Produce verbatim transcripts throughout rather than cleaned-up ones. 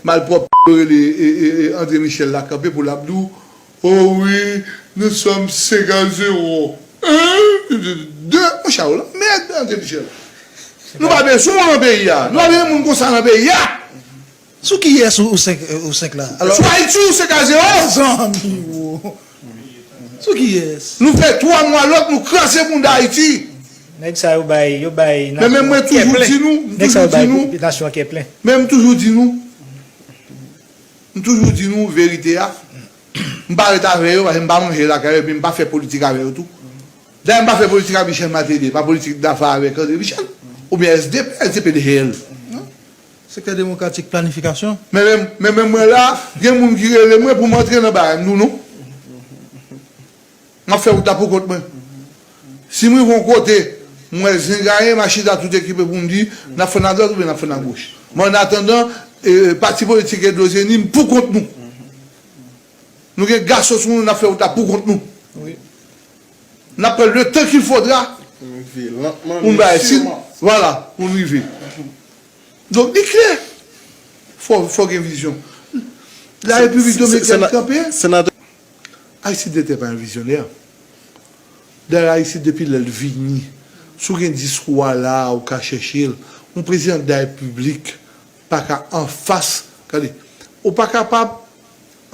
Malpwòpte yo rele e, e, e, André Michel la kanpe pou l ap di w, oh wi, nous sommes cinq à zéro. Hein? De, monchè, w lanmèd, André Michel. Nou pa bezwen w nan peyi a. Nou pa bezwen moun konsa nan peyi a. Sou kiyès ou, ou senk, ou senk la? Alò, sou Ayiti, ou senk a zewo. Zanmi, wo. Sou kiyès? Nou fè twa mwa lòt, nou kraze bounda Ayiti. Nèg sa yo bay, yo bay nasyon an kè plen. Nèg sa yo bay nasyon an kè plen. Men m toujou di nou, m toujou di nou verite a. M pa ret avè yo, paske m pa manje lakay yo, epi m pa fè politik avè yo tou. Dayè, m pa fè politik ak Michel Martelly, pa politik dafa avèk André Michel, oubyen S D P, S D P de hell. Sektè Demokratik, planifikasyon. Men menm, men menm mwen la, gen moun ki rele mwen pou m antre nan bagay, m di w non. M ap fè wout la pou kont mwen. Si m rive yon kote, m wè zen gaye, m a chita tout ekipe pou m di, n ap fè nan dwat oubyen n ap fè nan goch. Men annatandan, e, pati politik Edozeni, m pou kont nou. Nou gen gason sou nou, n ap fè wout la pou kont nou. N ap pran le tan ki fodra pou n bay si, vwala, pou n rive. Donk, li klè. Fò, fò gen vizyon. La Repiblik Dominikèn kanpe. Aristide te pa yon vizyonè. Dayè, Aristide, depi lè l vini, si w gen diskou a la a, ou ka chèche l. Yon prezidan de la Repiblik pa ka anfas, gade, ou pa kapab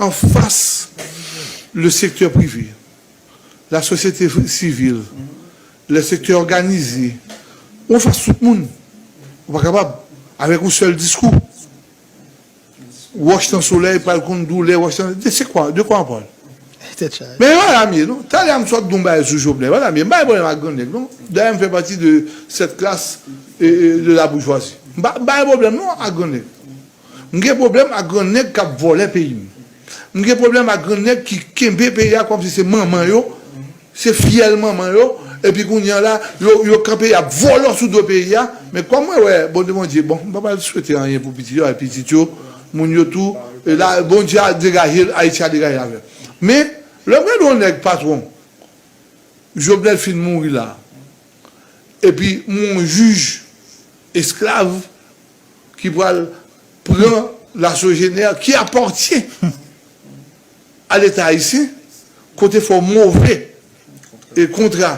anfas le sektè prive, la sosyete sivil, le sektè òganize, ou anfas tout moun. Ou pa kapab, avèk yon sèl diskou. Wòch nan solèy pral konn doulè wòch nan. De c'est quoi? De quoi on parle? Men e pa la m ye non. Talè a m sot di yon bagay sou Jovenel. E pa la m ye. M pa gen pwoblèm ak grannèg non. Dayè m fè pati de cette classe e, e, de la bourgeoisie. M pa, m pa gen pwoblèm non ak grannèg. M gen pwoblèm ak grannèg k ap vòlè peyi m. M gen pwoblèm ak grannèg ki kenbe peyi a kòmsi se manman yo. Se fyèl manman yo, epi kounye a la, yo, yo kanpe, y ap vòlò sou do peyi a. Men kòm mwen wè, Bondye, Bondye, bon, m pa pral swete anyen pou pitit yo, pitit yo, moun yo tou, e la, Bondye a degaje l, Ayiti a degaje avè l. Men, lè m gade yon nèg patwon, Jovenel fin mouri la, epi m wè yon jij esklav, ki pral pran la Sogener ki apatyen a Leta ayisyen, kote fè w move e kontra,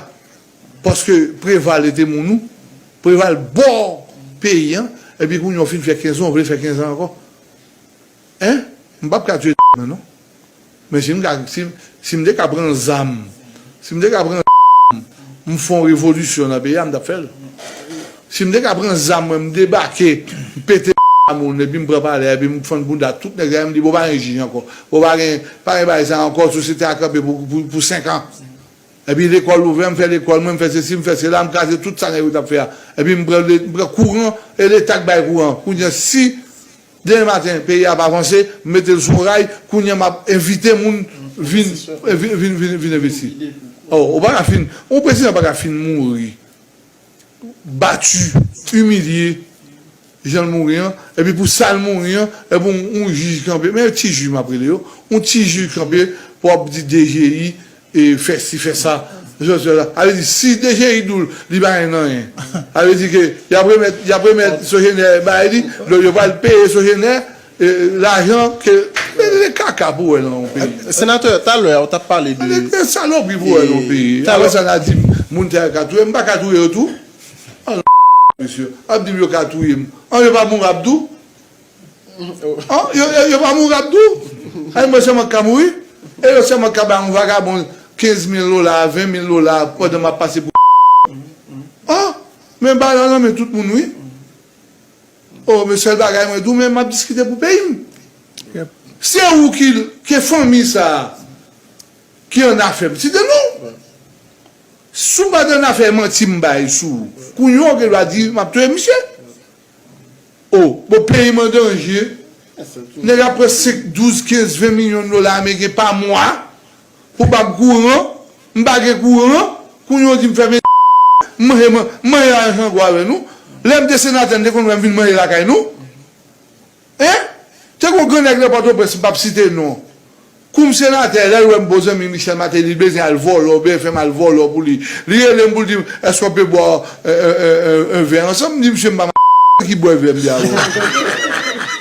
paske Preval te moun ou, Preval ba w peyi a, epi kounye a w fin fè kenz an, w vle fè kenz an ankò. Hein? M p ap ka touye mwen non. Men si m ka, si, si m te ka pran zam, si m te ka pran zam, m fè yon revolisyon nan peyi a, m t ap fè l. Si m te ka pran zam mwen, m debake, m pete moun, epi m pran palè a, epi m fann bounda tout nèg sa yo, m di, bon, pa gen jij ankò. Bon, pa gen, pa gen bagay sa ankò, sosyete a kanpe pou, pou, pou senk an. Epi lekòl ouvè, m fè lekòl mwen, m fè sesi, m fè sela, m kraze tout sa nèg yo t ap fè a. Epi m pran, m pran kouran, e Leta k bay kouran. Kounye a, si demen maten, peyi a pa vanse, m mete l sou ray, kounye a m ap envite moun vin, vin, vin, vin, vin envesti. Oh, ou pa ka fin, yon prezidan pa ka fin mouri, bati, imilye, jan l mouri an, epi pou sa l mouri an, epi yon, yon jij kanpe, men ti jij m ap rele yo, yon ti jij kanpe pou ap di D G I, e fè si, fè sa. Sa vle di, si D G I di w li pa gen anyen, sa vle di ke y ap remèt, y ap remèt Sogener bay li, donk yo pral peye Sogener, e, lajan ke, e, e kaka pou wè nan yon peyi. Senatè, talè a, ou t ap pale de. E, e salopri pou wè nan yon peyi. Apre sa, n a di m, moun sa yo ka touye m, m pa ka touye yo tou. An, mesye, ap di m yo ka touye m. An, yo pa mouri ap di w. An, yo, yo, yo pa mouri ap di w. Ay, mwen sèlman k ka mouri. E yo sèlman k ka bay yon vagabon kenz mil dola, ven mil dola pandan m ap pase pou. An, men bal la nan men tout moun, wi. Oh, men sèl bagay mwen di w, men m ap diskite pou peyi m. Se ou ki, ke fanmi sa a ki an afè m. Site non. Si w pa t an afè, manti m bay sou ou. Kounye a w gen dwa di m ap touye misye. Oh, bon, peyi m an danje. Nèg ap pran senk, douz, kenz, ven milyon dola ameriken pa mwa pou ba m kouran. M pa gen kouran. Kounye a w di m fèmen m manje, m manje lajan gwo avè nou. Lè m te senatè, n te konn wè m vin manje lakay nou. Hein? Te gen yon gran nèg nan Pòtoprens, m p ap site non. Kòm senatè, lè l wè m bon zanmi Michel Martelly, li bezwen al vòlò, oubyen fè m al vòlò pou li. Li rele m pou l di m, èske w pe bwè, e, e, e, e, en vè ansanm? M di, misye, m pa m ki bwè vè, m di avè w.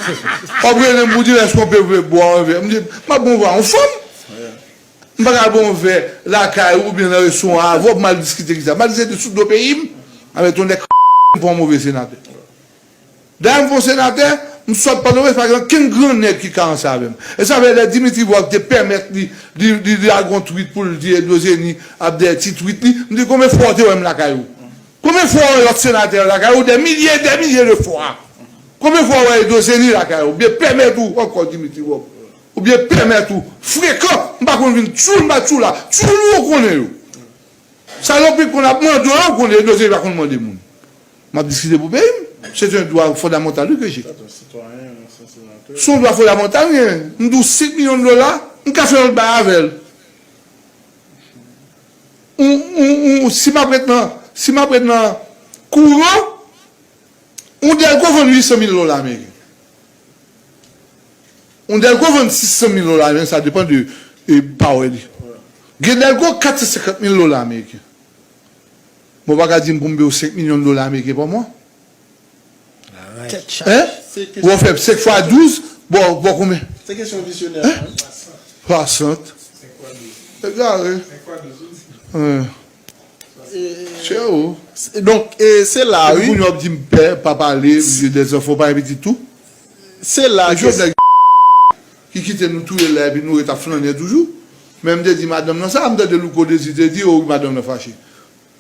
W ap rele m pou di, èske w pe vle bwè yon vè? M di, m ap bon vwa yon fanm. M pa ka bon vè lakay ou oubyen nan restoran avè w pou m al diskite ki sa. M al diskite sou do peyi m avèk yon nèg m fè yon move senatè. Dayè m fè yon senatè, m sot Pòtoprens, pa gen okenn gran nèg ki ka ansanm avè m. E sa fè lè Dimitri Vorbe te pèmèt li, li, li, li lage yon tweet pou l di Edozeni ap dèyè ti tweet li, m di konbyen fwa w te wè m lakay ou? Konbyen fwa w wè lòt senatè yo lakay ou? Dè milye, dè milye de fwa. Konbyen fwa w wè Edozeni lakay ou? Oubyen pèmèt ou ankò Dimitri Vorbe? Oubyen pèmèt ou frekan? M pa konn vin tchoul, m pa tchoul la. Tchoul ou konnen yo. Salopri konn ap mande w, ou konnen Edozeni pa konn mande moun. M ap diskite pou peyi m. Se yon dwa fondamantal wi ke j'ai. Se yon dwa fondamantal m genyen. M di w senk milyon dola, m ka fè yon bay avè l. Ou, ou, ou, si m ap ret nan, si m ap ret nan kouran, yon dèlko vann uit san mil dola ameriken. Yon dèlko vann sis san mil dola ameriken, sa depann de e, pawè li. Gen dèlko kat san senkant mil dola ameriken. Bon, w pa ka di m pou m peye w senk milyon dola ameriken pa mwa? Tèt chaje. Hein? Ou fè senk fwa douz, bon, bon konbyen? Se kesyon visyonè. Hein? Swasant. Egare. Hein. Chè o. Donk, e, se la, wi. Epi kounye a w ap di m pè, pa pale, m di dèzanfan, w pa gen pitit tou? Se la. Jovnèl ki kite nou touye la, epi nou ret ap flannen toujou. Men m te di madanm nan sa, m tande Louko Dezi te di, o, madanm nan fache.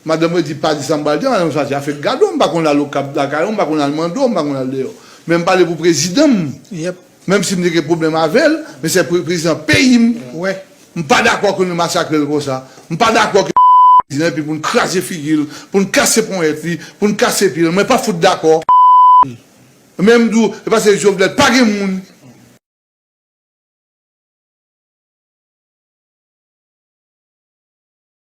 Madanm mwen di, pa di sa m pral di, madanm sa di, afè gade w, m pa konn al Okap lakay ou, m pa konn al Mando, m pa konn al deyò. Men m pale pou prezidan m. Menm si m te gen pwoblèm avè l, men se pre- prezidan peyi m. M pa dakò ke nou masakre l konsa. M pa dakò ke prezidan epi pou n kraze figi l, pou n kase ponyèt li, pou n kase pye l. Mwen pa fout dakò. Men m di w, e paske Jovenel pa gen moun.